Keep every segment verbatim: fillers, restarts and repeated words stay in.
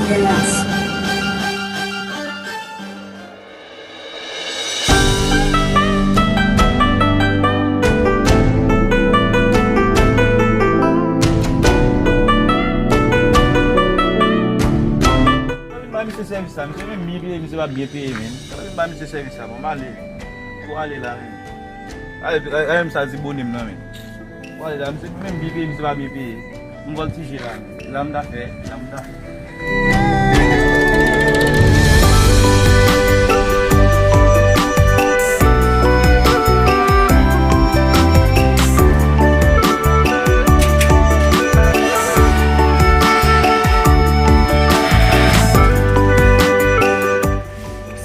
Sa vin bay misye sèvis sa, misye menm byen peye, misye pa byen peye, men. Sa vin bay misye sèvis sa, bon, m ale. Pou ale la, men. Ale, ale, ale, m sa di bonè m nan, men. Pou ale la, misye menm byen peye, misye pa byen peye. M vòltije la, men. La m ta fè, la m ta fè. Sa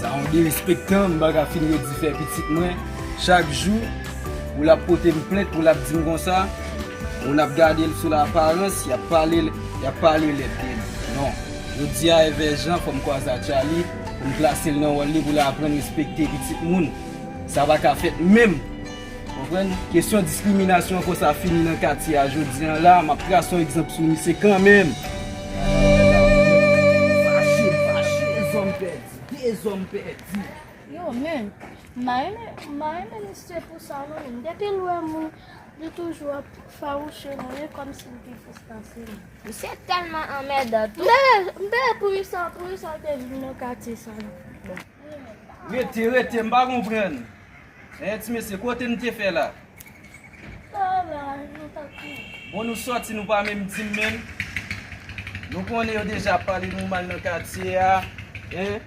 yon derespektan, m pa ka fin redi fè pitit mwen. Chak jou, pou l ap pote m plent, pou l ap di m konsa, moun ap gade l sou laparans, y ap pale, y ap pale lèd de l. Non. Jodi a, Evè Jan, fò m kwaze ak Charlie, pou m plase l nan wòl li, pou l aprann respekte pitit moun. Sa pa ka fèt menm. Konprann? Kesyon diskriminasyon konsa fini nan katye a jodi a la, m ap trase yon egzanp sou misye kanmenm. Fache, fache, dezòm pèdi, dezòm pèdi. Yo, men, m pa renmen, m pa renmen misye pou sa, non, men depi l wè moun, li toujou ap fawouche nou, e kòmsi l pi fòs pase nou. Misye tèlman anmèdan tou. M peye, m peye pou Issa, pou Issa te vin nan katye sa, non. Rete, rete, m pa konprann. Eh, ti mesye, kote n te fè la? Sa la, nou t ap fè. Bon, nou sòti, nou pa menm di m menm. Nou konnen yo deja ap pale nou mal nan katye a. Hein?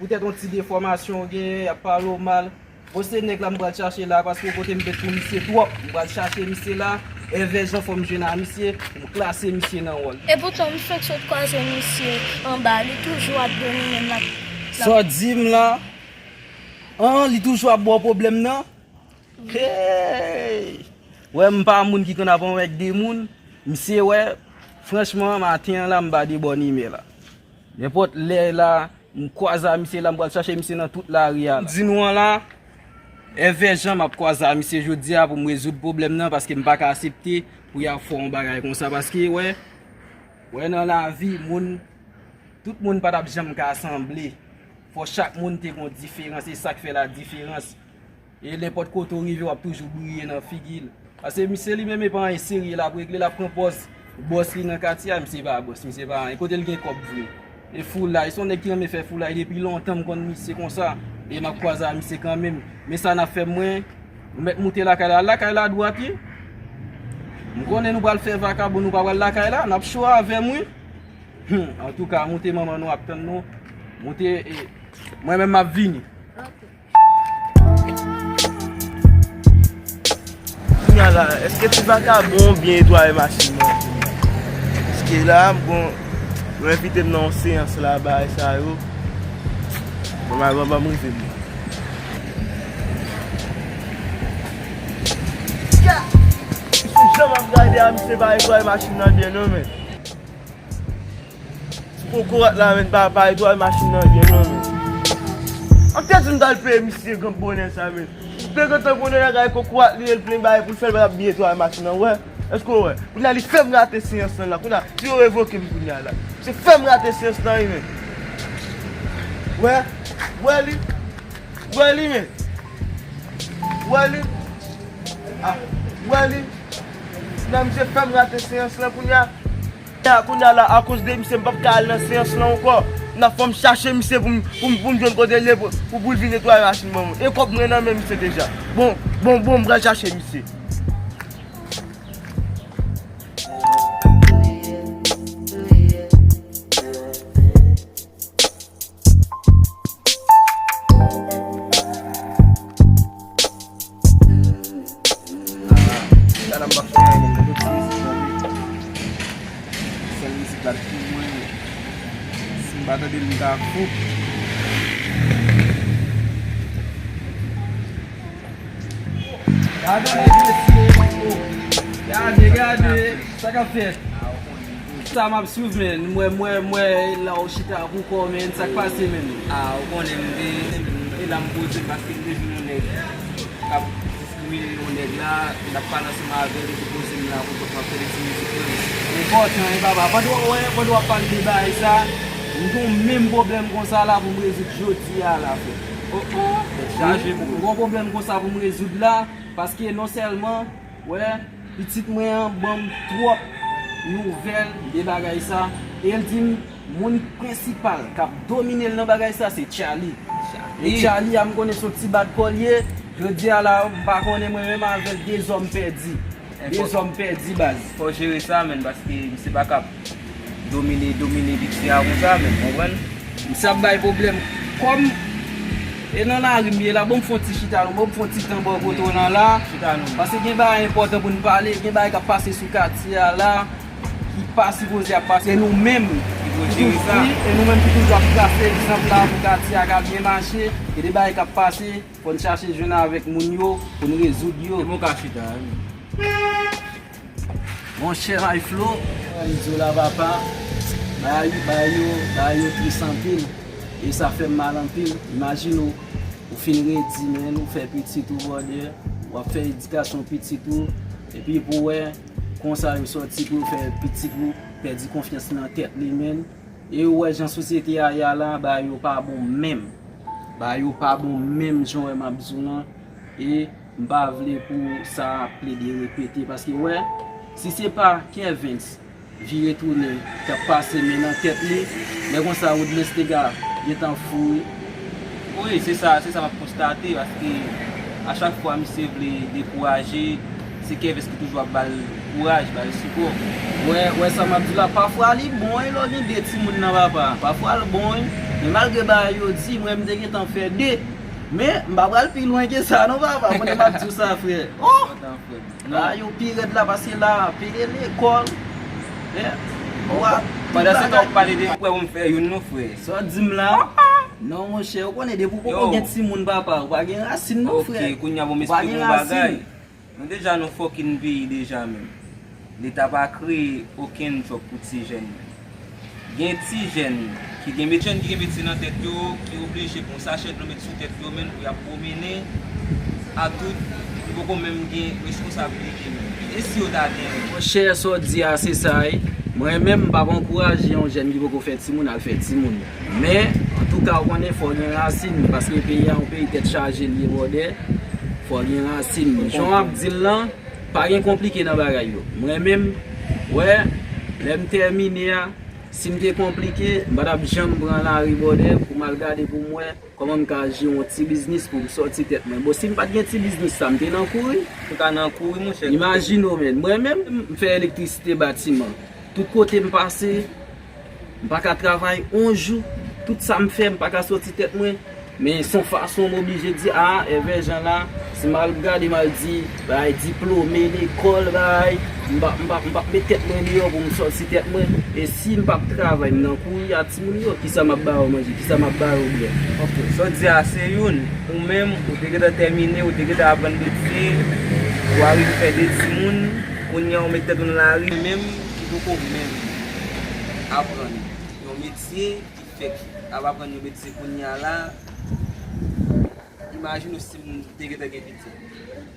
Poutèt yon ti defòmasyon w genyen, y ap pale w mal. Bon, se nèg la m pral chache la, paske w pote m plent pou misye twòp. M pral chache misye la. Evè Jan, fò m jwenn a misye, pou m klase misye nan wòl. E poutan, m fenk sot kwaze misye anba, li toujou ap domine m, l ap, l ap Sa w di m la? An, li toujou ap ba w pwoblèm nan? Hey! Wè, m pa moun ki konn ap anmède moun. Misye, wè, franchman, maten an la, m pa de bòn imè la. Nenpòt lè la, m kwaze a misye la, m pral chache misye nan tout lari a la. Di nou an la, Evè Jan, m ap kwaze a misye jodi a pou m rezoud pwoblèm nan, paske m pa ka aksepte pou y ap fè yon bagay konsa, paske, wè, wè, nan lavi, moun, tout moun pa t ap janm ka sanble. Fò chak moun te gon diferans, e sa k fè la diferans. E nenpòt kote w rive, w ap toujou briye nan figi l. Paske misye li menm, e pa anyen serye l ap regle, l ap pran pòz bòs li nan katye a, misye pa bòs, misye pa anyen. Kote l gen kòb vre? E foulay, se yon nèg ki renmen fè foulay depi lontan, m konn misye konsa. E m ap kwaze a misye kanmenm. Men sa n ap fè mwen, nou mèt moute lakay la, lakay la dwat, wi. M konnen nou pral fè vakabon, nou pa pral lakay la, n ap cho avè m, wi. Hmm, antouka, moute manman nou ap tann nou. Moute, e, mwen menm m ap vini. Kounya la, èske ti vakabon byen netwaye machin nan? Paske la, m gon, yo envite m nan yon seyans la, bagay sa yo. Bon, m al ban m rive m. Ya! Sou jan m ap gade a, misye pa netwaye machin nan byen non, men. Ti kokorat la, men, pa, pa netwaye machin nan byen non, men. An te di m t al peye misye gran bonè sa, men. Te gentan konnen nèg la e kokorat li ye, l plen bagay pou l fè, l pa t ap byen netwaye machin nan, wè. Èske w wè? Kounya li fè m rate seyans lan la. Kounya, si yo revoke m kounya la. Se fè m rate seyans lan, wi, men. Wè, wè li. Wè li, men. Wè li. Ah, wè li. Kounya, misye fè m rate seyans lan kounya. Kounya, kounya la, akoz de misye, m p ap ka al nan seyans lan ankò. N ap fò m chache misye pou m, pou m, pou m jwenn kote l ye, pou, pou, pou l vin netwaye machin ban mwen. E kòb mwen nan men misye deja. Bon, bon, bon, m pral chache misye. Sa la m pa fè anyen, men mwen ti mizik la, wi. Sèl mizik la pou mwen. Si m pa tande l, m ka fou. Gade nèg mesye, oh. Gade, gade, sa k ap fèt? Sa m ap swiv, men. Mwen, mwen, mwen, la w chita pou kò, men. Sa k pase, men? Ah, ou konnen m te, e la m poze m paske m te jwenn yon nèg k ap diskrimine yon nèg la, m t ap pale ansanm avè l, m te poze m la pou kont m ap tande ti mizik lan. Enpòtan, wi, papa. Pandan w wè, pandan w ap pale de bagay sa, M gen menm pwoblèm konsa la pou m rezoud jodi a la, frè. Oh, oh. Tèt chaje pou mwen. M gen pwoblèm konsa pou m rezoud la, paske non sèlman, wè, pitit mwen an ban m twòp nouvèl de bagay sa, e l di m moun prensipal k ap domine l nan bagay sa se Charlie. E Charlie a, m konnen se yon ti bat kò l ye. Jodi a la, m pa konnen, mwen menm avè l de zòm pèdi. De zòm pèdi, baz. Fò jere sa, menn, paske misye pa ka ap domine, domine piti a konsa, menn, konprann? Misye ap bay pwoblèm. Kòm e nan lari m ye la, bon, m fè yon ti chita non, bon, m fè yon ti tan bò kote w nan la. Chita non. Paske gen bagay enpòtan pou n pale, gen bagay k ap pase sou katye a la, ki pa sipoze ap pase. E nou menm ki toujou, e nou menm ki toujou ap trase egzanp la pou katye a ka byen mache, e de bagay k ap pase, fò n chache jwenn avèk moun yo pou n rezoud yo. E bon ka chita, wi. Monchè Mayflo, m di w la papa, bagay, bagay yo, bagay yo tris anpil, e sa fè m mal anpil. Imajine w, ou fin redi, menn, ou fè pitit ou, brother, w ap fè edikasyon pitit ou, epi pou w wè konsa yo sòti pou yo fè pitit ou pèdi konfyans nan tèt li, menn. E ou wè jan sosyete a ye a la, bagay yo pa bon menm. Bagay yo pa bon menm jan w wè m ap di w lan. E m pa vle pou sa plede repete, paske wè, si se pa Kervens vire tounen, k ap pase men nan tèt li, lè konsa Woodlens te ka gentan fou wi. Wi, se sa, se sa m ap konstate, paske a chak fwa misye vle dekouraje, se Kervens ki toujou ap ba l kouraj, ba l sipò. Wè, wè sa m ap di w la, pafwa li bon wi lè w gen de timoun nan papa, pafwa l bon wi, men malgre bagay yo di, mwen m te gentan fè de, men m pa pral pi lwen ke sa non papa, konnen m ap di w sa frè. Oh! Bagay yo pi rèd la, paske la, peye lekòl, en, bwat, tout bagay. Pandan se tan w ap pale de, m kwè pou m fè youn non frè. Sa w di m la? Non monchè, ou konnen depi w poko gen timoun papa, ou pa gen rasin non frè. Ok, kounye a bon m esplike w yon bagay. Nou deja nan fucking peyi deja menm. Leta pa kreye okenn djòb pou ti jèn menm. Gen ti jèn ki gen met jèn ki gen metye nan tèt yo, ki oblije pran sachè dlo met sou tèt yo menm pou y ap pwomennen, a tout, yo poko menm gen responsablite menm. E si yo ta gen? Monchè, sa w di a se sa wi. Mwen menm m p ap ankouraje yon jèn ki poko fè timoun al fè timoun. Men, antouka, ou konnen, fò gen rasin, paske peyi a yon peyi tèt chaje l ye, brother. Fò gen rasin. Jan w ap di l lan, pa gen konplike nan bagay yo. Mwen menm, wè, lè m tèmine a, si m te konplike, m pa t ap janm pran lari, brother, pou m al gade pou m wè kòman m ka jere yon ti biznis pou m sòti tèt mwen. Bon, si m pa t gen ti biznis sa, m te nan kouri. Ou ta nan kouri, monchè. Imajine w, menn. Mwen menm, m fè elektrisite batiman. Tout kote m pase, m pa ka travay on jou. Tout sa m fè, m pa ka sòti tèt mwen. Men se yon fason m oblije di, a, èvè jan la, si m al gade, m al di, bay diplome, lekòl, bay, m p ap, m p ap, m p ap met tèt mwen deyò pou m sòti tèt mwen. E si m p ap travay, m nan kouri a timoun yo, kisa m ap ba yo manje, kisa m ap ba yo bwè? Ok, sa w di a se youn, ou menm, ou te gentan tèmine, ou te gentan aprann metye, ou arive fè de timoun, kounye a ou met tèt ou nan lari. Menm ki poko menm aprann yon metye, ki fèk ap aprann yon metye kounye a la, imajine w si m te gentan gen pitit.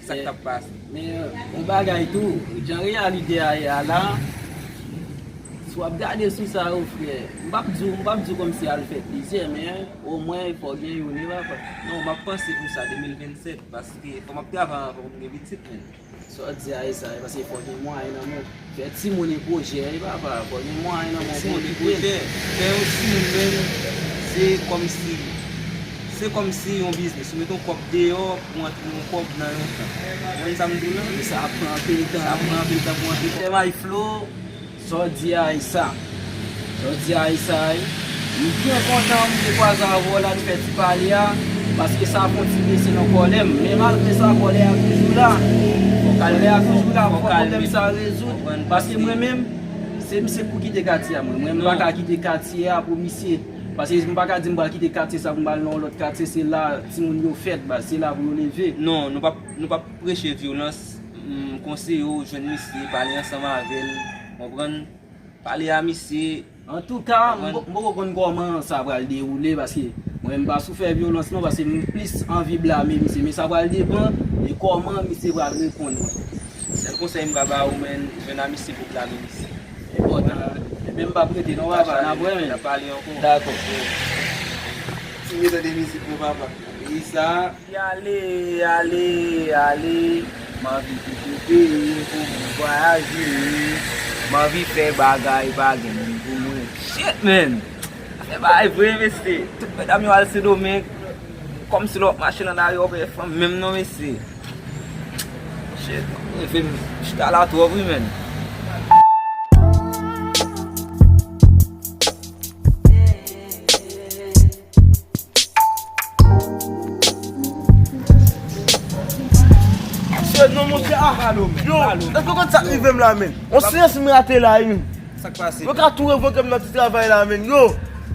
Sa k t ap pase? Men, yon bagay tou, jan reyalite a ye a la, si w ap gade sou sa yo, frè, m p ap di w, m p ap di w kòmsi al fè plizyè, men omwen fò gen youn wi papa. Non, m ap panse pou sa de mil vennsèt, paske fò m ap travay anvan pou m gen pitit, men. Sa w di a e sa, e paske fò gen mwayen nan men w. Fè timoun e pwojè, e papa, fò gen mwayen nan men w pou okipe l. Timoun e pwojè. Fè yon timoun menm, se kòmsi, se kòmsi yon biznis. Ou met yon kòb deyò pou antre yon kòb nan yon tan. Ou konprann sa m di w lan? E sa ap pran anpil tan. Sa ap pran anpil tan pou antre. Frè Mayflo, sa w di a e sa. Sa w di a e sa, wi. M byen kontan m te kwaze avè w la, n fè ti pale a, paske sa fè yon ti bese nan kòlè m. Men malgre sa, kòlè a toujou la. Kòlè a toujou la, fò pwoblèm sa rezoud. Paske mwen menm, se misye k pou kite katye a, mwen. Mwen, m pa ka kite katye a pou misye. Paske m pa ka di m pral kite katye sa pou m al nan yon lòt katye, se la timoun yo fèt, baz, se la pou yo leve. Non, nou p ap, nou p ap preche vyolans. M konseye w jwenn misye, pale ansanm avè l, konprann? Pale a misye. Antouka, m poko konn kòman sa pral dewoule, paske mwen, m pa sou fè vyolans non, paske m plis anvi blame misye, men sa pral depann de kòman misye pral reponn mwen. Sèl konsèy m ka ba ou, menn, jwenn a misye pou blame misye. Enpòtan, Men m p ap rete non, papa, n ap wè, men. N ap pale ankò. Dakò. Ti mwen tande mizik mwen, papa. Wi, sa. Ale, ale, ale. M anvi kite peyi m pou mwen vwayaje. M anvi fè bagay pa gen moun pou mwen. Shit, man! Sa fè bagay vre, mesye. Tout medam yo al Sendomeng. Kòmsi lè w ap mache nan lari, w ap wè fanm menm non, mesye. Shit, e fè m chita la twòp wi, man. Shit, non, monchè, ah. Yo, èske w konn sa k rive m la, man? On seyans m rate la, wi. Sa k pase? Yo ka tou revoke m nan ti travay la, man. Yo,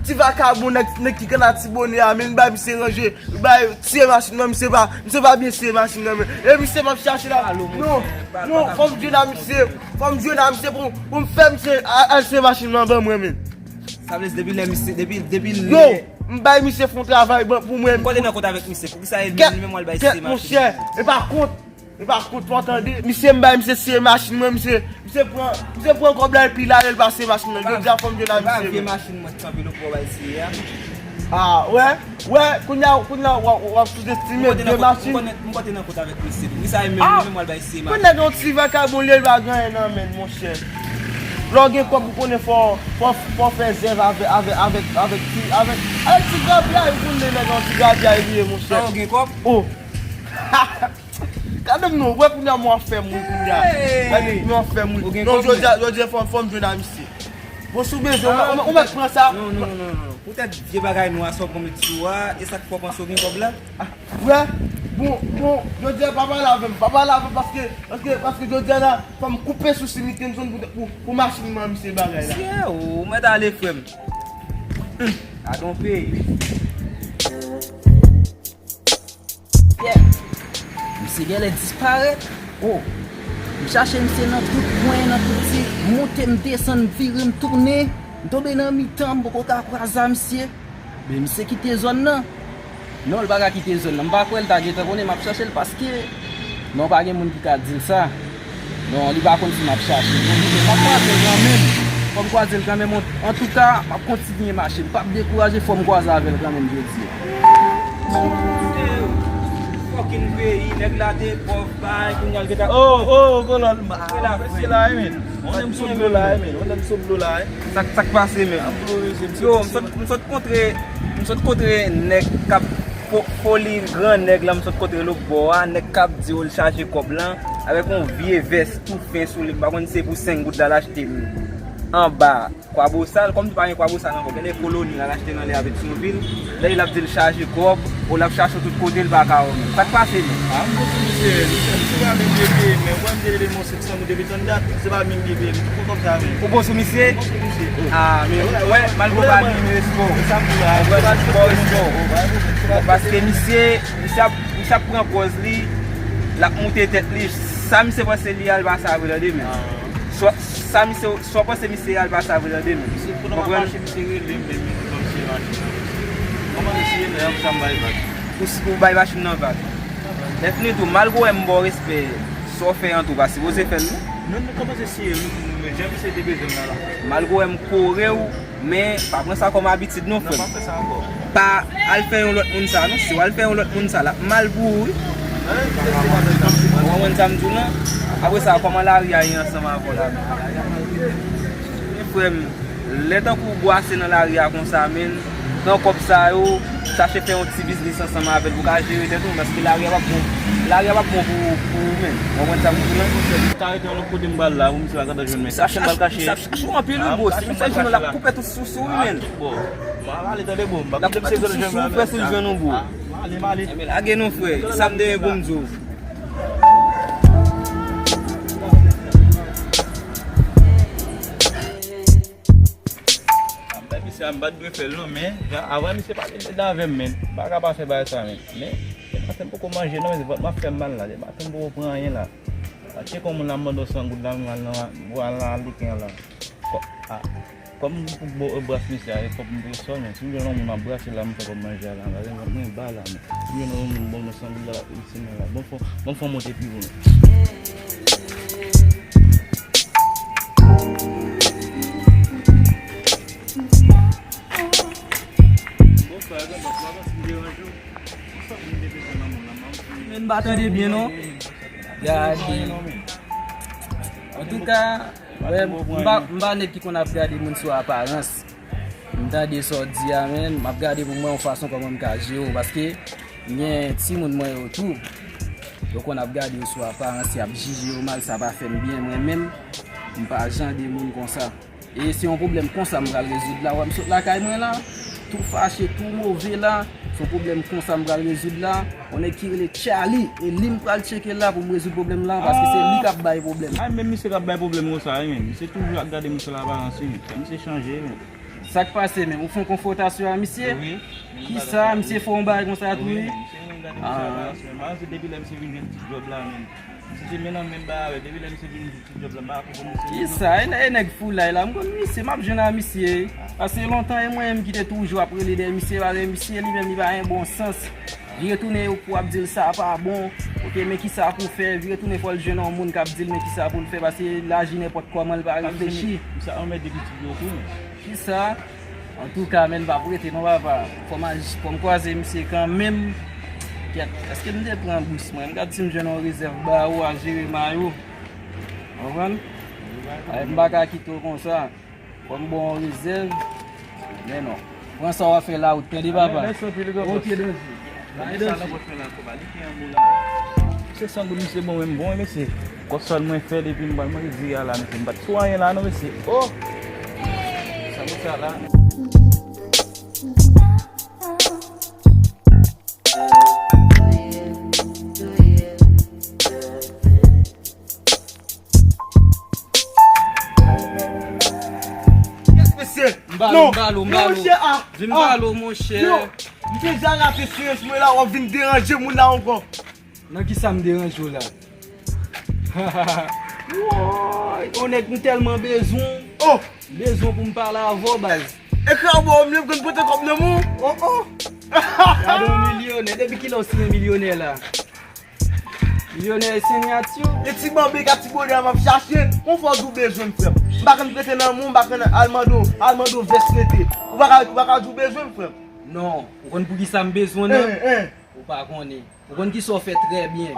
ti vakabon nèg, nèg ki gen Latibonit a, man, bay misye ranje. Bay, siye machin nan, misye pa, misye pa byen siye machin nan, men. E misye m ap chache la. Non, non, fò m jwenn a misye. Fò m jwenn a misye pou, pou m fè misye a-, al siye machin nan ban mwen, men. Sa vle di depi lè misye, depi, depi lè. Yo, m bay misye fon travay ban pou mwen. M konnen nan kont avèk misye. Poukisa e li menm, li menm w al bay siye machin? Kèt, monchè. E pa kont. E pa kont, fò w tande. Misye, m bay misye siye machin mwen, misye, misye pran, misye pran kòb la epi l ale, l pa siye machin nan. Jodi a fò m jwenn a misye, men. Machin mwen kanpe lòt bò bay siye a. Ah, wè, wè, kounye a, kounye a, w ap, w ap souzestime de machin. M konn nèg nan kont avèk misye tou. Misye menm, menm w al bay siye machin. Kounye a gen yon ti vakabon li ye, l pa gen anyen nan men l, monchè. Lè w gen kòb, ou konnen fò, fò, fò fè zèv avè-, avè-, avèk, avèk ti, avèk, avèk ti grapyay, ou konnen nèg yon ti grapyay li ye, monchè. Lè w gen kòb? Oh. Gade m non, wè kounye a mwen ap fè m ri kounye a. Gade mwen ap fè m ri. Non, jodi a, jodi a fò, fò m jwenn a misye. Bon, si w bezwen, ou mèt pran sa. Non, non, non, non, non. Poutèt vye bagay nwa sa w pran met sou a, e sa k fè w panse w gen kòb la? Ah, wè, bon, bon, jodi a pa pale avè m, pa pale avè m paske, paske, paske jodi a la, fò m koupe sou Smith and Son pou, pou, pou machin mwen misye bagay la. Mesye, ou mèt ale frè m. Hum, gade yon peyi. Yeah. Misye genlè disparèt. Oh. M chache misye nan tout kwen, nan tout ti moute, m desann, m vire, m tounen. M tonbe nan mitan, m poko ka kwaze a misye. Men misye kite zòn nan. Non, l pa ka kite zòn nan. M pa kwè l ta gentan konnen m ap chache l paske non, pa gen moun ki ka di l sa. Non, li pa konn si m ap chache l. Bon, li di, m ap kwaze l kanmenm. Fò m kwaze l kanmenm. An-, antouka, m ap kontinye mache. M p ap dekouraje, fò m kwaze avè l kanmenm jodi a. Fucking peyi, nèg la te pòv, bay, kounye a l gentan. Oh, oh, kolòn, mesye la, wi, men. On nèg sou dlo la, wi, men. On nèg sou dlo la, wi. Sa, sa k pase, men? Yo, m sot, m sot kontre, m sot kontre nèg k ap fo-, foli gran nèg la, m sot kontre lòt bò a, nèg k ap di yo l chaje kòb lan, avèk yon vye vès tou fen sou li, m pa konn si se pou senk goud la l achte l anba Kwabosal, kòm li pa gen Kwabosal ankò, genlè Koloni l al achte nan lè avèk Sonvil, lè l ap di l chaje kòb, ou l ap chache tout kote l pa ka wè moun. Sa k pase menm? Ah, m konn misye, misye, misye pa menm vye peye, men mwen m te rele monse. San nou depi tann dat, se pa menm bebe, m tou kontan sa, men. Ou bon sou misye? Bon sou misye. Ah, men wè, malgre w pa li, men respè w. Sa m di la, mwen pa di bon respè w. Paske misye, misye ap, misye ap pran pòz li, l ap moute tèt li. Sa misye panse li a, l pa sa vre tande, men. Swa, sa misye, swa panse misye a, l pa sa vre tande, men. Misye, pandan m ap mache, misye rele m, men m kontan misye mache. Kòman misye ye, men sa m bay vag. Ou, ou bay machin nan vag. Lè fini tou, malgre w wè m ba w respè, sa w fè an tou pa sipoze fè l non. Non, nou kòmanse siye nou pou nou, men jan misye te bezwen m nan la. Malgre w wè m kore w, men pa pran sa kòm abitid non, frè m. Non, pa fè sa ankò. Pa al fè yon lòt moun sa non. Si w al fè yon lòt moun sa, l ap mal pou ou wi. Ou konprann sa m di w lan? Apre sa, kòman lari a ye ansanm avè w la menm? Men frè m, lè tankou w bwase nan lari a konsa, menn, pran kòb sa yo, chache fè yon ti biznis ansanm avè l pou w ka jere tèt ou, paske lari a p ap bon, lari a p ap bon pou, pou ou menn. Ou konprann sa m di w lan? Ou ka rete yon lòt kote m pral la, pou misye pa gentan jwenn mwen. Kache m pral kache. Misye ap chache w anpil wi bro. Si misye jwenn w, l ap koupe tout souse ou wi menn. Bon, m ap ale tande bro. M ap kite misye jwenn mwen. L ap koupe tout souse ou, fè si l jwenn ou bro. M ale, m ale. Enben lage non frè. Sa m te gen pou m di w. Anben misye a m pa t dwe fè l non, men jan avan misye pale dedan avè m, men m pa ka pa fè bagay sa, men. Men, se maten m poko manje non, men vant m ap fè m mal la, se maten m poko pran anyen la. A tcheke yon moun la m mande w san goud la, m al nan, m al nan Aliken la. Kò, a, kòm m pou bo-, bras misye a, e fòk m peye sòl, men si m jwenn yon moun m ap brase la, m fè kòm manje a la, anba, mwen ba la, men si m jwenn yon moun ban mwen san goud la, l ap isi men la. Bon, fò, bon, fò monte pi wo, men. Pa tande byen non. Gade. Antouka, wè, m pa, m pa nèg ki konn ap gade moun sou aparans. M tande sa w di a, men m ap gade pou m wè yon fason kòman m ka jere w, paske m gen timoun mwen yo tou. Yo konn ap gade yo sou aparans, y ap jije yo mal, sa pa fè m byen, mwen menm, m pa jan de moun konsa. E se yon pwoblèm konsa m pral rezoud la. Wè m sot lakay mwen la, tou fache, tou move la. Se yon pwoblèm konsa m pral rezoud la. Yon nèg ki rele Charlie, e li m pral tcheke la pou m rezoud pwoblèm la, paske se li k ap bay pwoblèm. Ay, menm misye k ap bay pwoblèm konsa wi, menm. Misye toujou ap gade moun sou laparans wi, menm. Sa misye chanje, menm. Sa k pase, menm? Ou fè yon konfwontasyon a misye? Wi. Kisa? Misye fè yon bagay konsa tou, wi? Wi, misye menm gade misye laparans, menm. Depi lè misye vin jwenn ti djòb la, menm. Misye te menm nan menm bagay, depi lè misye vin jwenn ti djòb la, m pa konprann misye. Kisa? E nè-, e nèg foulay la, m konn misye, m ap jwenn a misye. Pase lontan e mwen menm ki te toujou ap rele dèyè misye, pase misye li menm li pa gen bon sans. Li retounen yo pou ap di l sa pa bon. Ok, men kisa pou fè? Li retounen fò l jwenn yon moun k ap di l men kisa pou l fè, pase l aji nenpòt kòman, l pa reflechi. Misye anmède pitit yo tou. Kisa? Antouka, menm pa prete non, papa. Fò m al, fò m kwaze misye kanmenm. Kèt, èske m te pran bous mwen? M gad si m jwenn yon rezèv ba ou a jere may ou. Konprann? Ay, m pa ka kite w konsa. Fò m ba w yon rezèv. Men non. Pran sa w ap fè la, ou tande, papa? Mèsi anpil, granpòs. Ok, danze. Bay danze. Se san goud misye bon menm bon, mesye. Kòb sa l mwen fè depi m pral manje di a la, mesye. M pa t sou anyen la non, mesye. Oh! Sa pou sa la? Yes, mesye. M balo, non, m balo, m non, balo. Mesye, ah, vin ah, balo, monchè. Yo, m deja rate serye mwen la, w ap vin deranje moun la ankò. Nan kisa m deranje w la? Woy, yon nèg m tèlman bezwen. Oh! M bezwen pou m pale avè w, baz. Ekri a ba w, m konn pote kòb nan men w. Oh, oh! Gade yon milyonè. Depi kilè w siyen milyonè la? Milyonè e sinyati w? E ti banbe ka ti bonè a m ap chache. Konfò di w bezwen m, frè m. M pa konn prete nan men w, m pa konn al mande w, al mande w vès prete. Ou pa ka, ou pa ka di w bezwen m, frè m. Non, ou konn poukisa m bezwen w nan? Eh, eh. Ou pa konnen. Ou konn kisa w fè trè byen.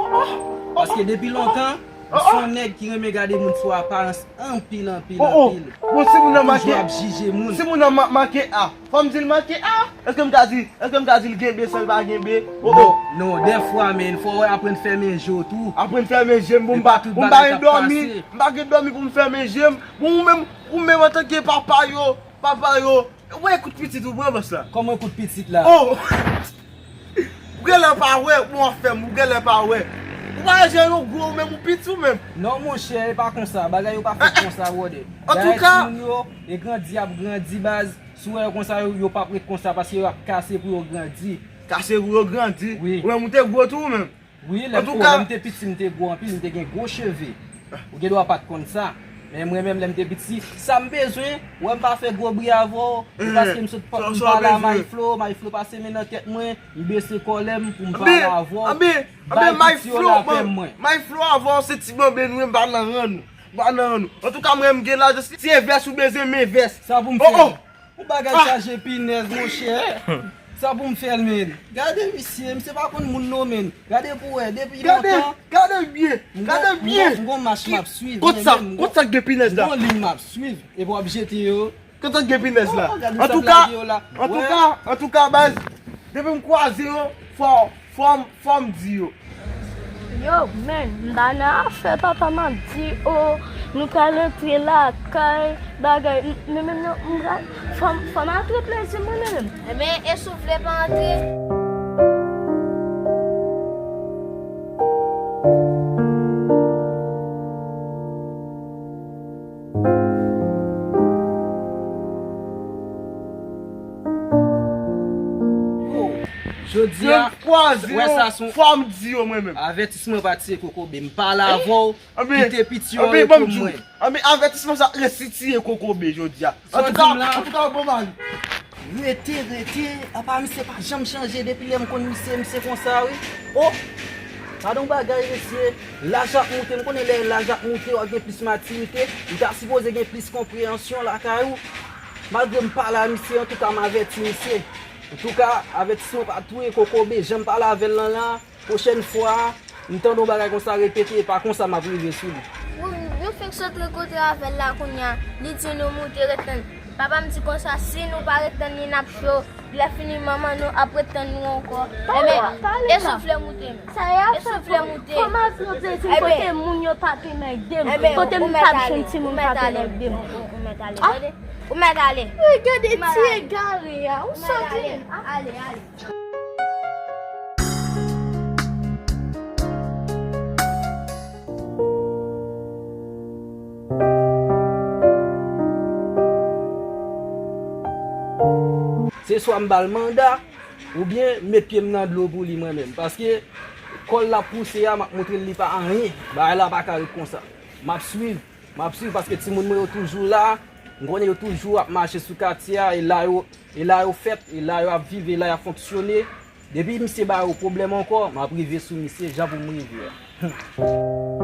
Paske depi lontan, m se yon nèg ki renmen gade moun sou aparans anpil, anpil, anpil. Bon, si moun nan make, toujou ap jije moun. Si moun nan ma-, make A, fò m di l make A? Èske m ka di, èske m ka di l gen B san l pa gen B? Oh, oh. Non, non, dèfwa, men, fò w aprann fèmen je w tou. Aprann fèmen je m, bon, m pa, bon, m pa gen dòmi. M pa gen dòmi pou m fèmen je m. Bon, ou menm, ou menm antanke papa yo, papa yo, wè kout pitit ou pran bòs la. Kòman kout pitit la? Oh! Ou genlè pa wè, bon, afè m, ou genlè pa wè. Ou pa wè jan yo gwo, ou menm ou piti ou menm. Non, monchè, e pa konsa. Bagay yo pa fèt konsa, brother. Antouka, timoun yo, e grandi y ap grandi, baz. Si w wè yo konsa, yo, yo p ap ret konsa, paske y ap kase pou yo grandi. Kase pou yo grandi? Wi. Ou menm ou te gwo tou ou menm? Wi, lè m, lè m te piti, m te gwo anpil, m te gen gwo cheve. Ou gen dwa pa t konn sa. Men mwen menm, lè m te piti, sa m bezwen, wè m pa fè gwo bri avè w, se paske m sot pa-, m pale a Mayflo, Mayflo pase men nan tèt mwen, m bese kòlè m pou m pale avè w. Anben, anben, Mayflo, Mayflo avè w se ti banben nou, m pa nan rann ou, m pa nan rann ou. Antouka, mwen, m gen lajan, si se vès ou bezwen, men vès. Sa pou m fè? Oh, oh! Yon bagay chaje pinèz, monchè. Sa pou m fè l, men. Gade misye, misye pa konn moun non, men. Gade pou wè, depi lontan. Gade byen, gade byen. M gon mach m ap swiv. Kont sa, kont sa k gen pinèz la? M gon liy m ap swiv, epi w ap jete yo. Kont sa k gen pinèz la? Antouka, antouka, antouka, baz, depi m kwaze yo, fò Fò m, fò m di yo. Yo, men, m pa nan afè papa m ap di, o, nou pral antre lakay, bagay, m, men menm nan, m pral, fò m, fò m antre plezi mwen, men menm. Enben, e si w vle pa antre? Yo, jodi a, wè sa, se yon, fò m di yo mwen menm. Avètisman pa tiye kokobe. M pale avè w, kite piti yo pou mwen. Anben, avètisman sa resi tiye kokobe jodi a. Antouka, antouka, bon mari. Rete, rete, apa misye pa janm chanje depi lè m konn misye, misye konsa wi. O! Gade yon bagay mesye, laj ap moute, m konnen lè laj ap moute, w ap gen plis matirite, li ta sipoze gen plis konpreyansyon lakay ou. Malgre m pale a misye, antouka m avèti misye. Antouka, avètisman pa touye kokobe, jan m pale avè l lan la, Pwochèn fwa, m tande yon bagay konsa repete, e pa konsa m ap rive sou li. Nou, nou fenk sot rankontre avè l la kounye a. Li di nou moute ret tann. Papa m di konsa, si nou pa ret tann li, n ap cho. Lè fini, manman nou ap ret tann nou ankò. Enben, e si w vle moute menm? Sa y ap fè pou m kòmanse nou te di m kote moun yo pa te nan ede m, kote m t ap jwenn timoun pa te nan ede m. Ou mèt ale, tande? Ou mèt ale. Gade ti egare a, ou sòti. Ale, ale. Se swa m ba l manda, oubyen m met pye m nan dlo pou li mwen menm. Paske kò l l ap pouse a, m ap montre l li pa anyen. Bagay la pa ka ret konsa. M ap swiv, m ap swiv paske timoun mwen yo toujou la. M konnen yo toujou ap mache sou katye a, e la yo, e la yo fèt, e la yo ap viv, e la y ap fonksyone. Depi misye ba yo pwoblèm ankò, m ap rive sou misye jan pou m rive a.